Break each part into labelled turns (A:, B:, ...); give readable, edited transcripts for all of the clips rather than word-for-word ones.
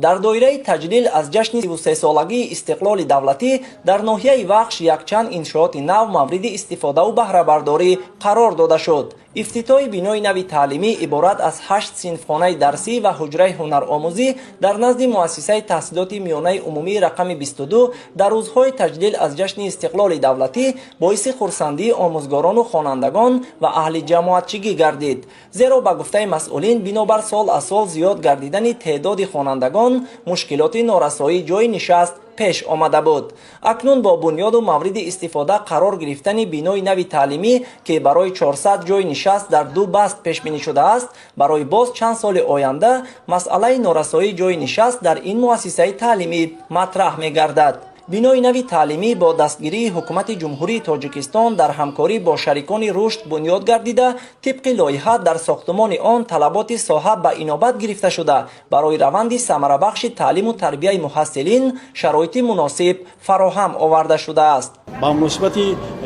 A: Дар доираи таҷлил аз ҷашни 33-солагии истиқлоли давлатӣ дар ноҳияи Вахш якчанд иншооти нав мавриди истифодаву баҳрабардорӣ қарор дода шуд. Ифтитоҳи бинои нави таълимӣ, иборат аз ҳашт синфхонаи дарсӣ ва ҳуҷраи ҳунаромӯзӣ дар назди муассисаи таҳсилоти миёнаи умумии рақами 22 дар рӯзҳои таҷлил аз ҷашни истиқлоли давлатӣ боиси хурсандии омӯзгорону хонандагон ва аҳли ҷамоатчигӣ гардид. Зеро, ба гуфтаи масъулин, бинобар сол аз сол зиёд гардидани теъдоди хонандагон мушкилоти норасоии ҷойи нишаст пеш омада буд. Акнун бо бунёду мавриди истифода қарор гирифтани бинои нави таълимӣ, ки барои 400 ҷойи нишаст дар ду баст пешбинӣ шудааст, барои боз чанд соли оянда масъалаи норасоии ҷойи нишаст дар ин муассисаи таълимӣ матраҳ мегардад. Бинои нави таълимӣ бо дастгирии Ҳукумати Ҷумҳурии Тоҷикистон дар ҳамкорӣ бо шарикони рушд бунёд гардида, тибқи лоиҳа дар сохтумони он талаботи соҳа ба инобат гирифта шуда, барои раванди самарабахши таълиму тарбияи муҳассилин шароити муносиб фароҳам оварда шудааст.
B: Ба муносибати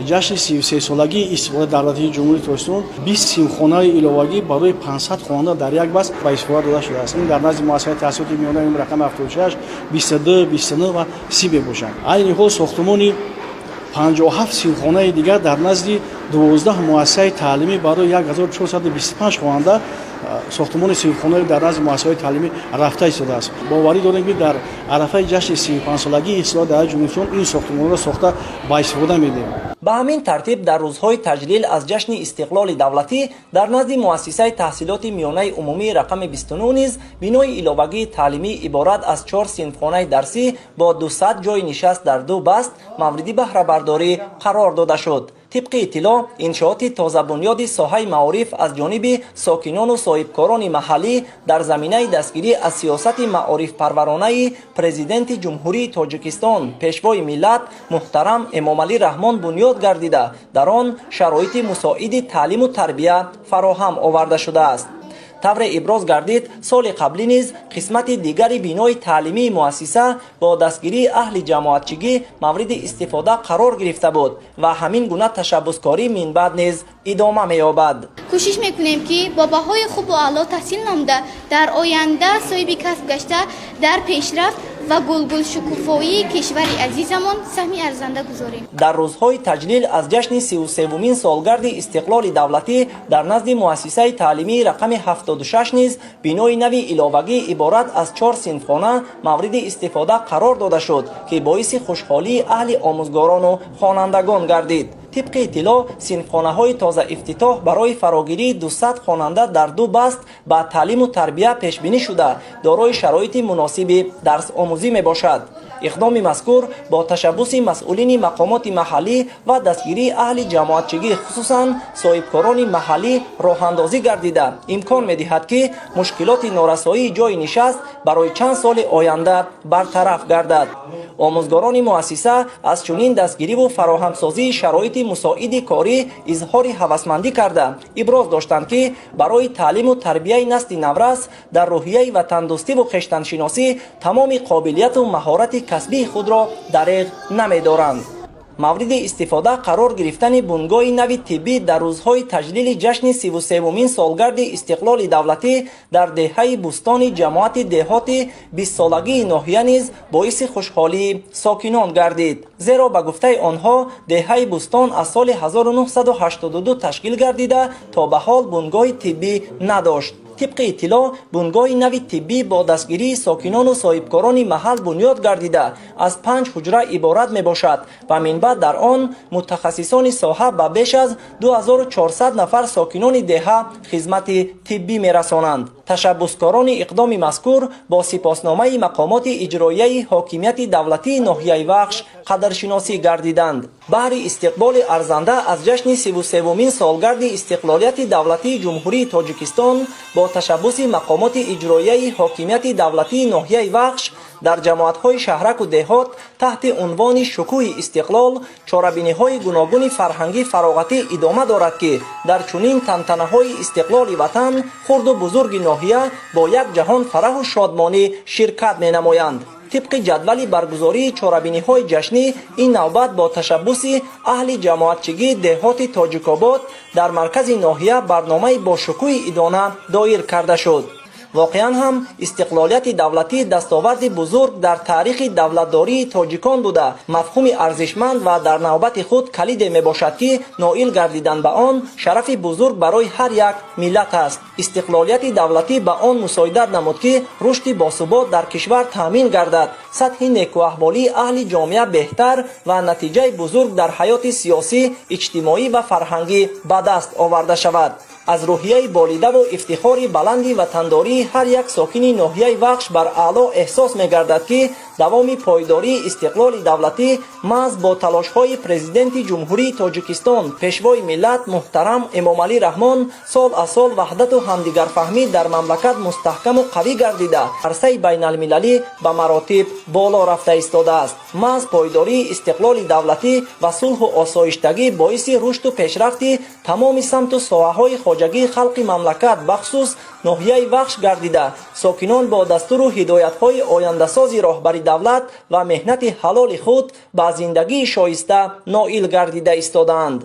B: ҷашни 33-солагии истиқлоли давлатии Ҷумҳурии Тоҷикистон 20 синфхонаи иловагӣ барои 500 хонанда дар як баст ба истифода дода шудааст. Ин дар назди муассисаи таҳсилоти миёнаи рақами 76, 22, 29 ва 30 мебошанд. Айни ҳол сохтумони 57 синфхонаи дигар дар назди 12 муассисаи таълимӣ барои 1425 хонанда сохтумони синфхонаи дар назди муассисаҳои таълимӣ рафта истодааст. Боварӣ дорем, ки дар арафаи ҷашни 35-солагии истиқлоли давлати Ҷумҳурии ин сохтумонро сохта ба истифода медиҳем.
A: Ба ҳамин тартиб, дар рӯзҳои таҷлил аз ҷашни истиқлоли давлатӣ дар назди муассисаи таҳсилоти миёнаи умумии рақами 29 низ бинои иловагии таълимӣ, иборат аз чор синфхонаи дарсӣ бо 200 ҷойи нишаст дар ду баст, мавриди баҳрабардорӣ қарор дода шуд. Тибқи иттилоъ, иншооти тозабунёди соҳаи маориф аз ҷониби сокинону соҳибкорони маҳаллӣ дар заминаи дастгирӣ аз сиёсати маорифпарваронаи Президенти Ҷумҳурии Тоҷикистон, Пешвои миллат муҳтарам Эмомалӣ Раҳмон бунёд гардида, дар он шароити мусоиди таълиму тарбия фароҳам оварда шудааст. Тавре иброз гардид, соли қаблӣ низ қисмати дигари бинои таълимии муассиса бо дастгирии аҳли ҷамоатчигӣ мавриди истифода қарор гирифта буд ва ҳамин гуна ташаббускорӣ минбаъд низ идома меёбад.
C: Кӯшиш мекунем, ки бо баҳои хубу аъло таҳсил намуда, дар оянда соҳиби касб гашта, дар пешрафт ва гулгулшукуфоии кишвари азизамон саҳми арзанда гузорем.
A: Дар рӯзҳои таҷлил аз ҷашни 33-умин солгарди истиқлоли давлатӣ дар назди муассисаи таълимии рақами 76 низ бинои нави иловагӣ, иборат аз чор синфхона, мавриди истифода қарор дода шуд, ки боиси хушҳолии аҳли омӯзгорону хонандагон гардид. Тибқи иттилоъ, синфхонаҳои тозаифтитоҳ барои фарогирии 200 хонанда дар ду баст ба таълиму тарбия пешбинӣ шуда, дорои шароити муносиби дарсомӯзӣ мебошад. Иқдоми мазкур бо ташаббуси масъулини мақомоти маҳаллӣ ва дастгирии аҳли ҷамоатчигӣ, хусусан соҳибкорони маҳаллӣ, роҳандозӣ гардида, имкон медиҳад, ки мушкилоти норасоии ҷойи нишаст барои чанд соли оянда бартараф гардад. Омӯзгорони муассиса аз чунин дастгириву фароҳамсозии шароити мусоиди корӣ изҳори ҳавасмандӣ карда, иброз доштанд, ки барои таълиму тарбияи насли наврас дар рӯҳияи ватандӯстиву хештаншиносӣ тамоми қобилияту маҳорати касбии худро дареғ намедоранд. Мавриди истифода қарор гирифтани бунгоҳи нави тиббӣ дар рӯзҳои таҷлили ҷашни 33-умин солгарди истиқлоли давлатӣ дар деҳаи Бӯстони ҷамоати деҳоти 20-солагии ноҳия низ боиси хушҳолии сокинон гардид. Зеро, ба гуфтаи онҳо, деҳаи Бӯстон аз соли 1982 ташкил гардида, то ба ҳол бунгоҳи тиббӣ надошт. Тибқи иттилоъ, бунгоҳи нави тиббӣ бо дастгирии сокинону соҳибкорони маҳал бунёд гардида, аз панҷ ҳуҷра иборат мебошад ва минбаъд дар он мутахассисони соҳа ба беш аз 2400 нафар сокинони деҳа хизмати тиббӣ мерасонанд. Ташаббускорони иқдоми мазкур бо сипосномаи мақомоти иҷроияи ҳокимияти давлатии ноҳияи Вахш қадршиносӣ гардиданд. Баҳри истиқболи арзанда аз ҷашни 33-умин солгарди истиқлолияти давлатии Ҷумҳурии Тоҷикистон бо ташаббуси мақомоти иҷроияи ҳокимияти давлатии ноҳияи Вахш дар ҷамоатҳои шаҳраку деҳот таҳти унвони «Шукӯҳи истиқлол» чорабиниҳои гуногуни фарҳангӣ фароғатӣ идома дорад, ки дар чунин тантанаҳои истиқлоли ватан хурду бузурги ноҳия бо як ҷаҳон фараҳу шодмонӣ ширкат менамоянд. Тибқи ҷадвали баргузории чорабиниҳои ҷашнӣ, ин навбат бо ташаббуси аҳли ҷамоатчигии деҳоти Тоҷикобод дар маркази ноҳия барномаи бошукӯҳи идона доир карда шуд. Воқеан ҳам, истиқлолияти давлатӣ дастоварди бузург дар таърихи давлатдории тоҷикон буда, мафҳуми арзишманд ва дар навбати худ калиде мебошад, ки ноил гардидан ба он шарафи бузург барои ҳар як миллат аст. Истиқлолияти давлатӣ ба он мусоидат намуд, ки рушди босубот дар кишвар таъмин гардад, сатҳи некӯаҳволии аҳли ҷомеа беҳтар ва натиҷаи бузург дар ҳаёти сиёсӣ, иҷтимоӣ ва фарҳангӣ ба даст оварда шавад. Аз рӯҳияи болидаву ифтихори баланди ватандории ҳар як сокини ноҳияи Вахш бар аъло эҳсос мегардад, ки давоми пойдории истиқлоли давлатӣ маҳз бо талошҳои Президенти Ҷумҳурии Тоҷикистон, Пешвои миллат муҳтарам Эмомалӣ Раҳмон сол аз сол ваҳдату ҳамдигарфаҳмӣ дар мамлакат мустаҳкаму қавӣ гардида, арсаи байналмилалӣ ба маротиб боло рафта истодааст. Маҳз пойдории истиқлоли давлатӣ ва сулҳу осоиштагӣ боиси рушду пешрафти тамоми самту соҳаҳои хоҷагии халқи мамлакат, бахусус ноҳияи Вахш гардида, сокинон бо дастуру ҳидоятҳои ояндасози роҳбари давлат ва меҳнати ҳалоли худ ба зиндагии шоиста ноил гардида истодаанд.